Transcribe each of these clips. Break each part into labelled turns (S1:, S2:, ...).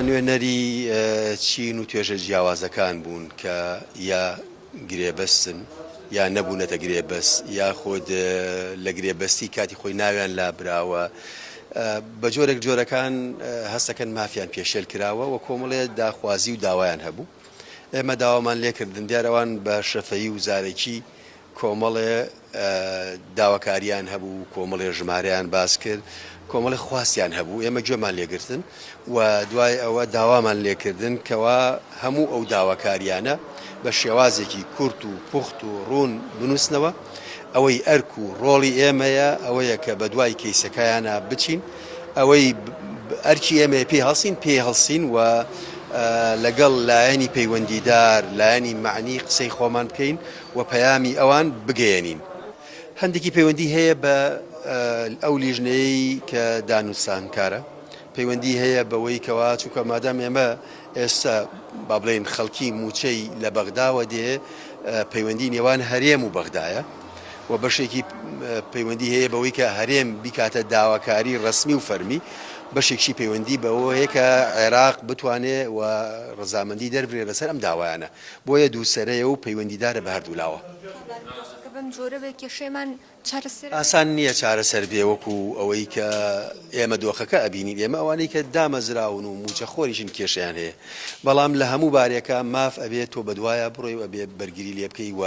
S1: نوێنەری چین و توێژە جیاوازەکان بوون کە یا گرێبەستن یا نەبوونەتە گرێبەست یاخود لە گرێبەستی کاتی خۆی ناویان لابراوە بە جۆرێک جۆرەکان هەستەکەن مافیان پێشێل کراوە و کۆمەڵێ داخوازی و داوایان هەبوو ئێمە داوامان لێکردن دیارە ئەوان بە شەفەیی و زارەکی کۆمەڵێ داواکاریان هەبوو، کۆمەڵێ ژمارەیان باس کرد، کۆمەڵێ خواستیان هەبوو، ئێمە گوێمان لێگرتن و دوای ئەوە داوامان لێکردن کەوا هەموو ئەو داواکاریانە بە شێوازێکی کورت و پوخت و ڕوون بنووسنەوە. ئەوەی ئەرک و ڕۆڵی ئێمەیە ئەوەیە کە بەدوای کەیسەکەیانا بچین، ئەوەی ئەرکی ئێمەیە پێی هەڵسین پێی هەڵسین و لەگەڵ لایەنی پەیوەندیدار، لایەنی مەعنی قسەی خۆمان بکەین و پەیامی ئەوان بگەیەنین. هەندێکی پەیوەندی هەیە بە ئەو لیژنەیەی کە دانوستانکارە، پەیوەندی هەیە بەوەی کەوا چونکە مادام ئێمە ئێستا با بڵێین خەڵکی مووچەی لە بەغداوە دێ پەیوەندی نێوان هەرێم و بەغدایە و بەشێکی پەیوەندی هەیە بەوەی کە هەرێم بیکاتە داواکاری ڕەسمی و فەرمی، بەشێکشی پەیوەندی بەوە هەیە کە عێراق بتوانێ و ڕەزامەندی دەربرێ لەسەر ئەم داوایانە. بۆیە دووسەرەیە و پەیوەندیدارە بە هەردوولاوە.
S2: تا بارودۆخەکە بەم جۆرە بێ کێشەیمان چارەسەر ئەبێ؟
S1: ئاسان نییە چارەسەر بێ وەکو ئەوەی کە ئێمە دۆخەکە ئەبینین، ئێمە ئەوانەی کە دامەزراون و مووچەخۆریشن کێشەیان هەیە، بەڵام لە هەموو بارێکا ماف ئەبێ تۆ بەدوایا بڕۆی و ئەبێ بەرگری لێ بکەی و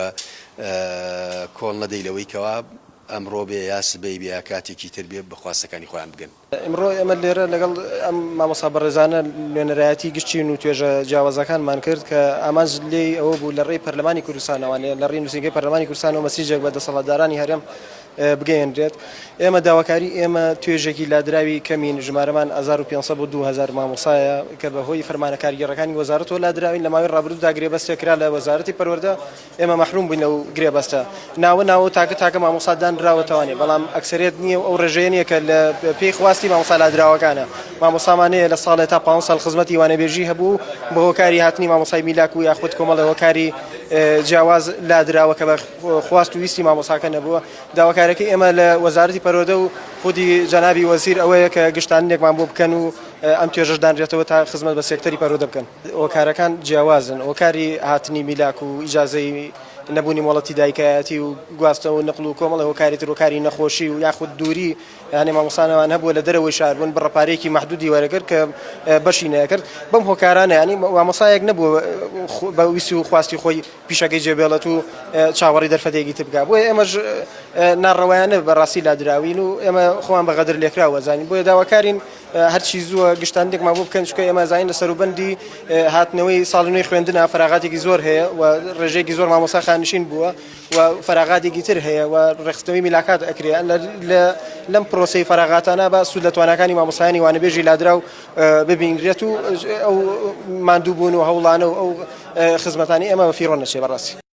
S1: کۆڵ نەدەی لەوەی کەوا ئەمڕۆ بێ یا سبەی بێ یا کاتێکی تر بێ بە خواستەکانی خۆیان بگەن.
S3: ئیمڕۆ ئێمە لێرە لەگەڵ ئەم مامۆستا بەڕێزانە نوێنەرایەتی گشت چین و توێژە جیاوازەکانمان کرد کە ئامانج لێی ئەوە بوو لە ڕێی پەرلەمانی کوردستانەوە لە ڕێی نووسینگەی پەرلەمانی کوردستانەوە مەسیجێک بە دەسەڵاتدارانی هەرێم بگەیەنرێت. ئێمە داواکاری ئێمە توێژێکی لادراوی کەمین، ژمارەمان 1500 بۆ 2000 مامۆسایە کە بە هۆی فەرمانە کارگێڕەکانی وەزارەتەوە لادراوین، لە ماوەی ڕابردوودا گرێبەستێک کرا لە وەزارەتی پەروەردە ئێمە مەحروم بووین لەو گرێبەستە. ناوە ناوە و تاکە تاکە مامۆستا دانراوەتەوانێ، بەڵام ئەکسەریەت نییە و ئەو ڕێژەیە نییە کە لە پێی خواستی مامۆستا لادراوەکانە. مامۆستامان هەیە لە ساڵێ تا پانزە ساڵ خزمەتی وانەبێژی هەبوو و بە هۆکاری هاتنی مامۆستای میلاک و یاخود کۆمەڵێ هۆکاری جیاواز لادراوە کە بە خواست و ویستی مامۆستاکە نەبووە. داواکاریەکەی ئێمە لە وەزارەتی پەروەردە و خودی جەنابی وەزیر ئەوەیە کە گشتاندنێکمان بۆ بکەن و ئەم توێژەش دانرێتەوە تا خزمەت بە سێکتەری پەروەردە بکەن. هۆکارەکان جیاوازن، هۆکاری هاتنی میلاک و ئیجازەی نەبوونی مۆڵەتی دایکایەتی و گواستنەوە و نقل و کۆمەڵێ هۆکاری تر، هۆکاری نەخۆشی و یاخود دووری، یانێ مامۆستانەوان هەبووە لە دەرەوەی شار بوون بڕە پارەیەکی مەحدودی وەرەگرت کە بەشی نەکرد، بەم هۆکارانە یانی مامۆستایەک نەبووە بە ویست و خواستی خۆی پیشەکەی جێبێڵێت و چاوەڕی دەرفەتێکی تر بکات، بۆیە ئێمەش ناڕەوایانە بەڕاستی لادراوین و ئێمە خۆمان بە غەدر لێکراو ئەزانین، بۆیە داواکارین هەرچی زووە گشتاندنێکمان بۆ بکەن، چونکە ئێمە زانین لە سەروبەندی هاتنەوەی ساڵی نوێی خوێندنە فەراغاتێکی زۆر هەیە و ڕێژەیەکی زۆر مامۆستا خانشین بووە و فەراغاتێکی تر هەیە و ڕێکخستنەوەی میلاکات ئەکرێ لەم پرۆسەی فەراغاتانە با سوود لە تواناکانی مامۆستایانی وانەبێژی لادراو ببینرێت و ئەو ماندووبوون و هەوڵانە و ئەو خزمەتانی ئێمە بە فیڕۆ نەچێ بەڕاستی.